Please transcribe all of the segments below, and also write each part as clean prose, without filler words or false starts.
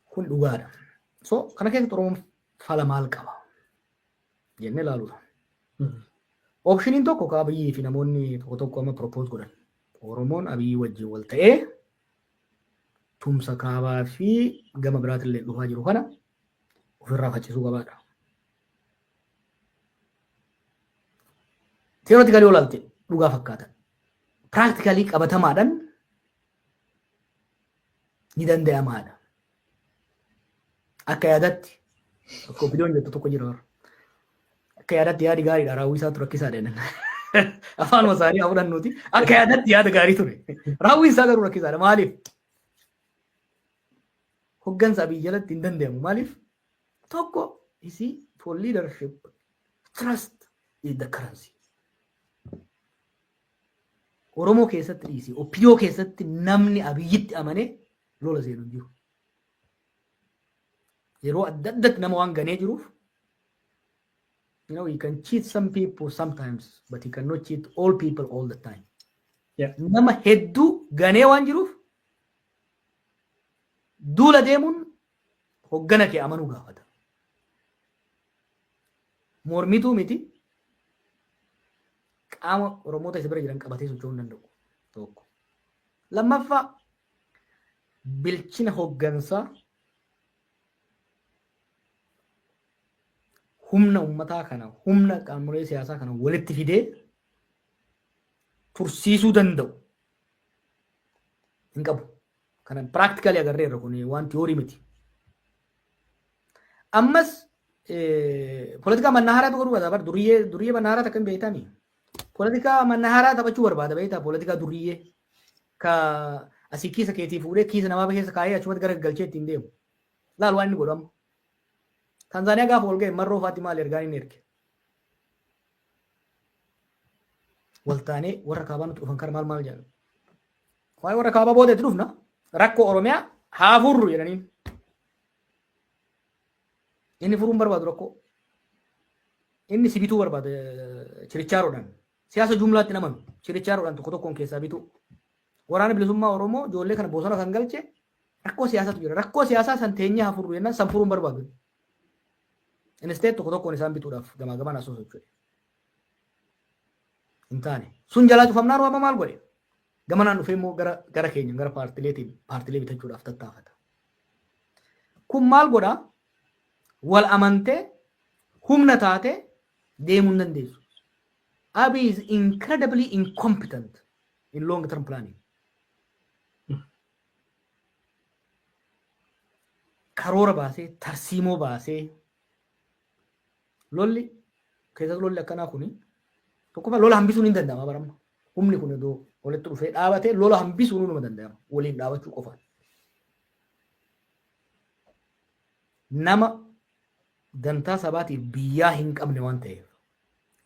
Kun dhugaadha. So kana keessatti Oromoon fala maal qaba jennee ilaaluudha. Optioniin tokko ka Abiyyii fi namoonni tokko tokko amma propose godhan. Oromoon Abiyyii wajjin wal ta'ee tumsa kaabaa fi gama biraatillee dhufaa jiru kana ofirraa faccisuu qabaadha. Theoretically yoo ilaalte dhugaa fakkaata. Practically qabatamaadhaan ni danda'amaadha. Akka yaadatti akka opidiyoon jettu tokko jira warra. Akka yaadatti yaadi gaariidha, raawwii isaatu rakkisaadha jedhan. Afaanuma isaanii haa fudhannuuti. Akka yaadatti yaada gaarii ture. Raawwiin isaa garuu rakkisaadha. Maaliif? Hoggansa Abiy jalatti hin danda'amu. Maaliif? Tokko, isii for leadership trust is the currency. Oromoo keessatti dhiisi, OPDO keessatti namni Abiyyitti amanee lola seenu hin jiru. Yeroo adda addatti nama waan ganee jiruuf, you can cheat some people sometimes, but you cannot cheat all people all the time. Nama hedduu ganee waan jiruuf duula deemuun hoggana kee amanuu gaafata. Mormituu miti, qaama Oromoota isa bira jiran qabatee socho'uu hin danda'u. Tokko. Lammaffaa, bilchina hoggansaa humna uummataa kana, humna qaamolee siyaasaa kana walitti fidee tursiisuu danda'u hin qabu. Kana practically agarreerra, kun waan tiyoorii miti. Ammas poolitikaa mannaaharaa godhuu barbaada. Bar duriyyee duriyyee mannaaharaa takka hin beektami. Poolitikaa mannaaharaa taphachuu barbaada, beektaa? Poolitikaa duriyyee ka asii kiisa keetii fuudhee kiisa namaa keessa kaayee achumatti gara galchee ittiin deemu. Laal waan inni godhu amma. Tanzaaniyaa gaafa wal ga'e Marroo faatti maal ergaan inni erge? Waltaanee warra kaabaa nutti dhufan kana maal maal jedhan. Waa'ee warra kaabaa booda itti dhufna. Rakkoo Oromiyaa haa furru jedhaniin. Inni furuun barbaadu rakkoo. Inni si bituu barbaada chirichaaroodhaan. Siyaasa jumlaatti namanu chirichaaroodhaan tokko tokkoon keessaa bituu. Waraana Bilisummaa Oromoo ijoollee kana bosona kan galche rakkoo siyaasaatu jira. Rakkoo siyaasaa san teenyee haa furru jennaan san furuun barbaadu. Instead tokko tokkoon isaan bituudhaaf gamaa gamaan asoo socho'e. Hin taane. Sun jalaa cufamnaan waama maal godhe? Gamanaan dhufee immoo gara keenya, gara paartileetiin paartilee bitachuudhaaf tattaafata. Kun maal godhaa? Wal amantee humna taatee deemuu hin dandeessu. Abiy is incredibly incompetent in long term planning. Karoora baasee, tarsiimoo baasee, lolli keessatti lolli akkanaa kuni tokkoffaa lola hambisuun hin danda'ama baramma. Humni kun iddoo walitti dhufee dhaabatee lola hambisuun numa danda'ama. Waliin dhaabachuu qofaan. Nama dantaa sabaatiif biyyaa hin qabne waan ta'eef,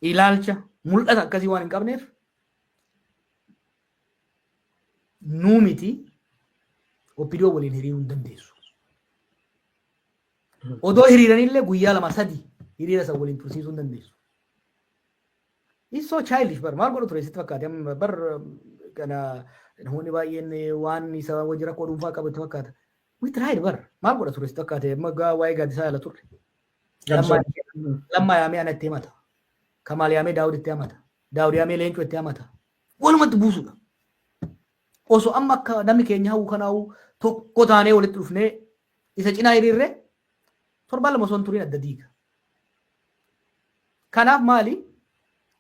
ilaalcha mul'ata akkasii waan hin qabneef, nuu miti OPDO waliin hiriiruu hin dandeessu. Odoo hiriiranillee guyyaa lama sadi hiriira san waliin tursiisuu hin dandeessu. He's so childish bar, maal godhu ture sitti fakkaate? Amma bar kana namoonni baay'een waan isa wajji rakkoo dhuunfaa qabu itti fakkaata. We tried bar, maal godha ture sitti fakkaate? Amma gaa waa'ee Gaaddisaa yaala turre. Lammaa yaamee ana itti himata. Kamaal yaamee Daawud itti himata. Daawud yaamee Leencoo itti himata. Walumatti buusuudha. Osoo amma akka namni keenya hawwu kanaa'u tokko taanee walitti dhufnee isa cinaa hiriirree torbaan 2 osoo hin turin adda diiga. Kanaaf maali?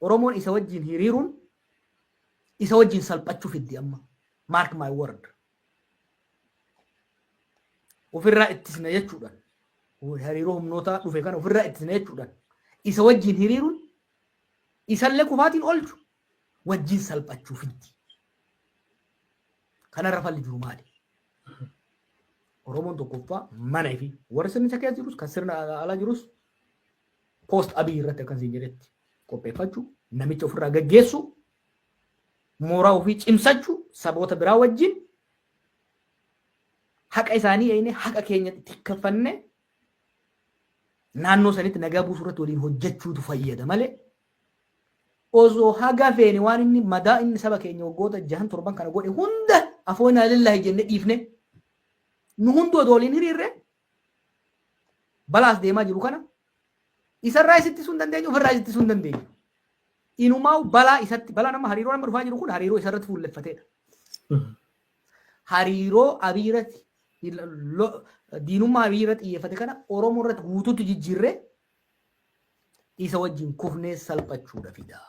Oromoon isa wajjin hiriiruun isa wajjin salphachuu fiddi amma. Mark my word. Ofirraa ittisna jechuudhaan, hariiroo humnootaa dhufe kana ofirraa ittisna jechuudhaan isa wajjin hiriiruun isallee kufaatiin oolchu, wajjin salphachuu fiddi. Kanarra falli jiru maali? Oromoon tokkoffaa mana fi warri sirnicha keessa jirus kan sirna alaa jirus post Abiy irratti akkan siin jedhetti qopheeffachuu, namicha ofirraa gaggeessuu, mooraa ofii cimsachuu, saboota biraa wajjin haqa isaanii eegne, haqa keenya tikkafanne, naannoo sanitti nagaa buusuu irratti waliin hojjechuutu fayyada malee osoo haga feene waan inni madaa inni saba keenya waggoota jahan torban kana godhe hunda afoonaa lillahi jenne dhiifne nu hundi odoo waliin hiriirre Balaas deemaa jiru kana isarraa isittisuu hin dandeenyu, ofirraa ittisuu hin dandeenyu. Inumaa balaa isatti, balaa nama, hariiroo nama dhufaa jiru kun hariiroo isarratti fuulleffateedha. Hariiroo Abiy irratti, diinummaa Abiy irratti xiyyeeffate kana Oromoo irratti guutuutti jijjiirree isa wajjin kufnee salphachuudha fida.